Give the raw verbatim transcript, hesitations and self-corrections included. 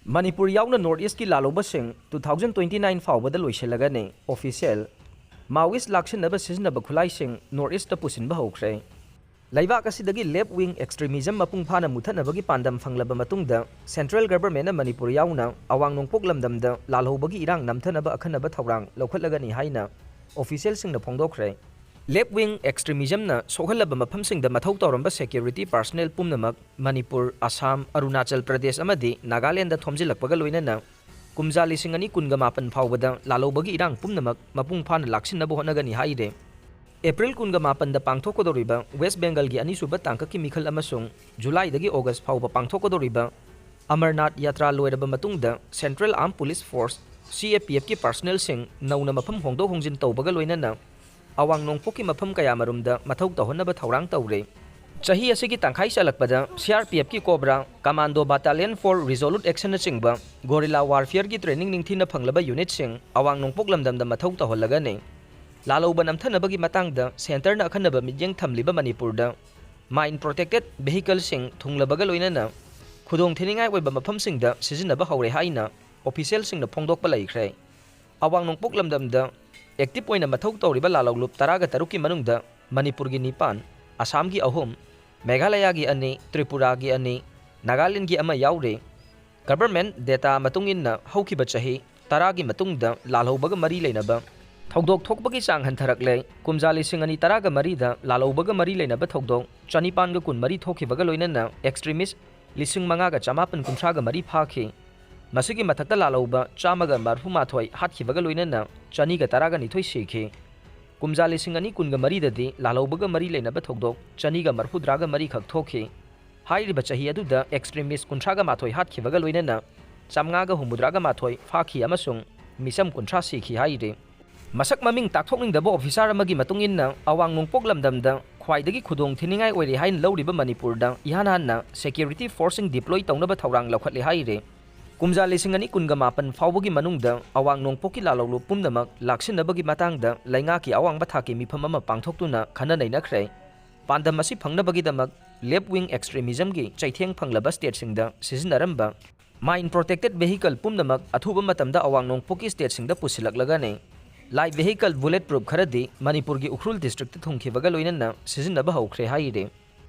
ꯃꯅꯤꯄꯨꯔ ꯌꯥꯎꯅ North East ꯀꯤ ꯂꯥꯜꯍꯧꯕꯁꯤꯡ two thousand twenty nine ꯐꯥꯎꯕꯗ ꯂꯣꯏꯁꯤꯜꯂꯒꯅꯤ꯫ Official꯫ Maoist ꯂꯥꯛꯁꯤꯟꯅꯕ ꯁꯤꯖꯤꯟꯅꯕ ꯈꯨꯠꯂꯥꯏꯁꯤꯡ North East ꯇ ꯄꯨꯁꯤꯟꯕ ꯍꯧꯈ꯭ꯔꯦ꯫ ꯂꯩꯕꯥꯛ ꯑꯁꯤꯗꯒꯤ left wing extremism ꯃꯄꯨꯡ ꯐꯥꯅ ꯃꯨꯊꯠꯅꯕꯒꯤ ꯄꯥꯟꯗꯝ ꯐꯪꯂꯕ ꯃꯇꯨꯡꯗ, central government ꯅ ꯃꯅꯤꯄꯨꯔ ꯌꯥꯎꯅ ꯑꯋꯥꯡ ꯅꯣꯡꯄꯣꯛ ꯂꯝꯗꯝꯗ ꯂꯥꯜꯍꯧꯕꯒꯤ ꯏꯔꯥꯡ ꯅꯝꯊꯅꯕ ꯑꯈꯟꯅꯕ ꯊꯧꯔꯥꯡ ꯂꯧꯈꯠꯂꯒꯅꯤ ꯍꯥꯏꯅ official ꯁꯤꯡꯅ ꯐꯣꯡꯗꯣꯛꯈ꯭ꯔꯦ꯫ Left wing extremism ꯅ ꯁꯣꯛꯍꯜꯂꯕ ꯃꯐꯝꯁꯤꯡꯗ ꯃꯊꯧ ꯇꯧꯔꯝꯕ security personnel ꯄꯨꯝꯅꯃꯛ ꯃꯅꯤꯄꯨꯔ, ꯑꯁꯥꯝ, ꯑꯔꯨꯅꯥꯆꯜ ꯄ꯭ꯔꯗꯦꯁ ꯑꯃꯗꯤ ꯅꯥꯒꯥꯂꯦꯟꯗ ꯊꯣꯝꯖꯤꯜꯂꯛꯄꯒ ꯂꯣꯏꯅꯅ ꯀꯨꯝꯖꯥ ꯂꯤꯁꯤꯡ ꯑꯅꯤ ꯀꯨꯟꯒ ꯃꯥꯄꯟ ꯐꯥꯎꯕꯗ ꯂꯥꯜꯍꯧꯕꯒꯤ ꯏꯔꯥꯡ ꯄꯨꯝꯅꯃꯛ ꯃꯄꯨꯡ ꯐꯥꯅ ꯂꯥꯛꯁꯤꯟꯅꯕ ꯍꯣꯠꯅꯒꯅꯤ ꯍꯥꯏꯔꯦ꯫ ꯑꯦꯄ꯭ꯔꯤꯜ ꯀꯨꯟꯒ ꯃꯥꯄꯟꯗ ꯄꯥꯡꯊꯣꯛꯀꯗꯧꯔꯤꯕ ꯋꯦꯁ ꯕꯦꯡꯒꯜꯒꯤ ꯑꯅꯤꯁꯨꯕ ꯇꯥꯡꯀꯛꯀꯤ ꯃꯤꯈꯜ ꯑꯃꯁꯨꯡ ꯖꯨꯂꯥꯏꯗꯒꯤ ꯑꯣꯒꯁ ꯐꯥꯎꯕ ꯄꯥꯡꯊꯣꯛꯀꯗꯧꯔꯤꯕ ꯑꯃꯔꯅꯥꯊ ꯌꯥꯇ꯭ꯔꯥ ꯂꯣꯏꯔꯕ ꯃꯇꯨꯡꯗ Central Armed Police Force, C A P F ꯀꯤ personnel ꯁꯤꯡ ꯅꯧꯅ ꯃꯐꯝ ꯍꯣꯡꯗꯣꯛ ꯍꯣꯡꯖꯤꯟ ꯇꯧꯕꯒ ꯂꯣꯏꯅꯅ ꯑꯋꯥꯡ ꯅꯣꯡꯄꯣꯛꯀꯤ ꯃꯐꯝ ꯀꯌꯥꯃꯔꯨꯝꯗ ꯃꯊꯧ ꯇꯧꯍꯟꯅꯕ ꯊꯧꯔꯥꯡ ꯇꯧꯔꯦ꯫ ꯆꯍꯤ ꯑꯁꯤꯒꯤ ꯇꯪꯈꯥꯏ ꯆꯜꯂꯛꯄꯗ C R P F ꯀꯤ COBRA, Commando Battalion for Resolute Action ꯅꯆꯤꯡꯕ guerrilla warfare ꯒꯤ training ꯅꯤꯡꯊꯤꯅ ꯐꯪꯂꯕ unit ꯁꯤꯡ ꯑꯋꯥꯡ ꯅꯣꯡꯄꯣꯛ ꯂꯝꯗꯝꯗ ꯃꯊꯧ ꯇꯧꯍꯜꯂꯒꯅꯤ꯫ ꯂꯥꯜꯍꯧꯕ ꯅꯝꯊꯅꯕꯒꯤ ꯃꯇꯥꯡꯗ centre ꯅ ꯑꯈꯟꯅꯕ ꯃꯤꯠꯌꯦꯡ ꯊꯝꯂꯤꯕ ꯃꯅꯤꯄꯨꯔꯗ mine protected vehicle ꯁꯤꯡ ꯊꯨꯡꯂꯕꯒ ꯂꯣꯏꯅꯅ ꯈꯨꯗꯣꯡ ꯊꯤꯅꯤꯡꯉꯥꯏ ꯑꯣꯏꯕ ꯃꯐꯝꯁꯤꯡꯗ ꯁꯤꯖꯤꯟꯅꯕ ꯍꯧꯔꯦ ꯍꯥꯏꯅ official ꯁꯤꯡꯅ ꯐꯣꯡꯗꯣꯛꯄ ꯂꯩꯈ꯭ꯔꯦ꯫ ꯑꯋꯥꯡ ꯅꯣꯡꯄꯣꯛ ꯂꯝꯗꯝꯗ active ꯑꯣꯏꯅ ꯃꯊꯧ ꯇꯧꯔꯤꯕ ꯂꯥꯜꯍꯧꯂꯨꯞ ꯇꯔꯥꯒ ꯇꯔꯨꯛꯀꯤ ꯃꯅꯨꯡꯗ ꯃꯅꯤꯄꯨꯔꯒꯤ ꯅꯤꯄꯥꯟ, ꯑꯁꯥꯝꯒꯤ ꯑꯍꯨꯝ, ꯃꯦꯘꯥꯂꯌꯥꯒꯤ ꯑꯅꯤ, ꯇ꯭ꯔꯤꯄꯨꯔꯥꯒꯤ ꯑꯅꯤ, ꯅꯥꯒꯥꯂꯦꯟꯒꯤ ꯑꯃ ꯌꯥꯎꯔꯤ꯫ Government data ꯃꯇꯨꯡ ꯏꯟꯅ ꯍꯧꯈꯤꯕ ꯆꯍꯤ ꯇꯔꯥꯒꯤ ꯃꯇꯨꯡꯗ ꯂꯥꯜꯍꯧꯕꯒ ꯃꯔꯤ ꯂꯩꯅꯕ ꯊꯧꯗꯣꯛ ꯊꯣꯛꯄꯒꯤ ꯆꯥꯡ ꯍꯟꯊꯔꯛꯂꯦ꯫ ꯀꯨꯝꯖꯥ ꯂꯤꯁꯤꯡ ꯑꯅꯤ ꯇꯔꯥꯒ ꯃꯔꯤꯗ ꯂꯥꯜꯍꯧꯕꯒ ꯃꯔꯤ ꯂꯩꯅꯕ ꯊꯧꯗꯣꯛ ꯆꯅꯤꯄꯥꯟꯒ ꯀꯨꯟꯃꯔꯤ ꯊꯣꯛꯈꯤꯕꯒ ꯂꯣꯏꯅꯅ extremist ꯂꯤꯁꯤꯡ ꯃꯉꯥꯒ ꯆꯃꯥꯄꯟ ꯀꯨꯟꯊ꯭ꯔꯥꯒ ꯃꯔꯤ ꯐꯥꯈꯤ꯫ ꯃꯁꯤꯒꯤ ꯃꯊꯛꯇ ꯂꯥꯜꯍꯧꯕ ꯆꯥꯝꯃꯒ ꯃꯔꯐꯨ ꯃꯥꯊꯣꯏ ꯍꯥꯠꯈꯤꯕꯒ ꯂꯣꯏꯅꯅ ꯆꯅꯤꯒ ꯇꯔꯥꯒ ꯅꯤꯊꯣꯏ ꯁꯤꯈꯤ꯫ ꯀꯨꯝꯖꯥ ꯂꯤꯁꯤꯡ ꯑꯅꯤ ꯀꯨꯟꯒ ꯃꯔꯤꯗꯗꯤ ꯂꯥꯜꯍꯧꯕꯒ ꯃꯔꯤ ꯂꯩꯅꯕ ꯊꯧꯗꯣꯛ ꯆꯅꯤꯒ ꯃꯔꯐꯨꯇꯔꯥꯒ ꯃꯔꯤ ꯈꯛ ꯊꯣꯛꯈꯤ꯫ ꯍꯥꯏꯔꯤꯕ ꯆꯍꯤ ꯑꯗꯨꯗ extremist ꯀꯨꯟꯊ꯭ꯔꯥꯒ ꯃꯥꯊꯣꯏ ꯍꯥꯠꯈꯤꯕꯒ ꯂꯣꯏꯅꯅ ꯆꯥꯝꯃꯉꯥꯒ ꯍꯨꯝꯐꯨꯇꯔꯥꯒ ꯃꯥꯊꯣꯏ ꯐꯥꯈꯤ ꯑꯃꯁꯨꯡ ꯃꯤꯆꯝ ꯀꯨꯟꯊ꯭ꯔꯥ ꯁꯤꯈꯤ ꯍꯥꯏꯔꯤ꯫ ꯃꯁꯛ ꯃꯃꯤꯡ ꯇꯥꯛꯊꯣꯛꯅꯤꯡꯗꯕ officer ꯑꯃꯒꯤ ꯃꯇꯨꯡ ꯏꯟꯅ, ꯑꯋꯥꯡ ꯅꯣꯡꯄꯣꯛ ꯂꯝꯗꯝꯗ ꯈ꯭ꯋꯥꯏꯗꯒꯤ ꯈꯨꯗꯣꯡ ꯊꯤꯅꯤꯡꯉꯥꯏ ꯑꯣꯏꯔꯦ ꯍꯥꯏꯅ ꯂꯧꯔꯤꯕ ꯃꯅꯤꯄꯨꯔꯗ ꯏꯍꯥꯟ ꯍꯥꯟꯅ security force ꯁꯤꯡ deploy ꯇꯧꯅꯕ ꯊꯧꯔꯥꯡ ꯂꯧꯈꯠꯂꯦ ꯍꯥꯏꯔꯤ꯫ ꯀꯨꯝꯖꯥ ꯂꯤꯁꯤꯡ ꯑꯅꯤ ꯀꯨꯟꯒ ꯃꯥꯄꯟ ꯐꯥꯎꯕꯒꯤ ꯃꯅꯨꯡꯗ ꯑꯋꯥꯡ ꯅꯣꯡꯄꯣꯛꯀꯤ ꯂꯥꯜꯍꯧꯂꯨꯞ ꯄꯨꯝꯅꯃꯛ ꯂꯥꯛꯁꯤꯟꯅꯕꯒꯤ ꯃꯇꯥꯡꯗ ꯂꯩꯉꯥꯛꯀꯤ ꯑꯋꯥꯡꯕ ꯊꯥꯛꯀꯤ ꯃꯤꯐꯝ ꯑꯃ ꯄꯥꯡꯊꯣꯛꯇꯨꯅ ꯈꯟꯅ ꯅꯩꯅꯈ꯭ꯔꯦ꯫ ꯄꯥꯟꯗꯝ ꯑꯁꯤ ꯐꯪꯅꯕꯒꯤꯗꯃꯛ left wing extremism ꯒꯤ ꯆꯩꯊꯦꯡ ꯐꯪꯂꯕ state ꯁꯤꯡꯗ ꯁꯤꯖꯤꯟꯅꯔꯝꯕ Mine protected vehicle ꯄꯨꯝꯅꯃꯛ ꯑꯊꯨꯕ ꯃꯇꯝꯗ ꯑꯋꯥꯡ ꯅꯣꯡꯄꯣꯛꯀꯤ stateꯁꯤꯡꯗ ꯄꯨꯁꯤꯜꯂꯛꯂꯒꯅꯤ꯫ Light vehicle bullet proof ꯈꯔꯗꯤ ꯃꯅꯤꯄꯨꯔꯒꯤ ꯎꯈ꯭ꯔꯨꯜ districtꯇ ꯊꯨꯡꯈꯤꯕꯒ ꯂꯣꯏꯅꯅ ꯁꯤꯖꯤꯟꯅꯕ ꯍꯧꯈ꯭ꯔꯦ ꯍꯥꯏꯔꯤ꯫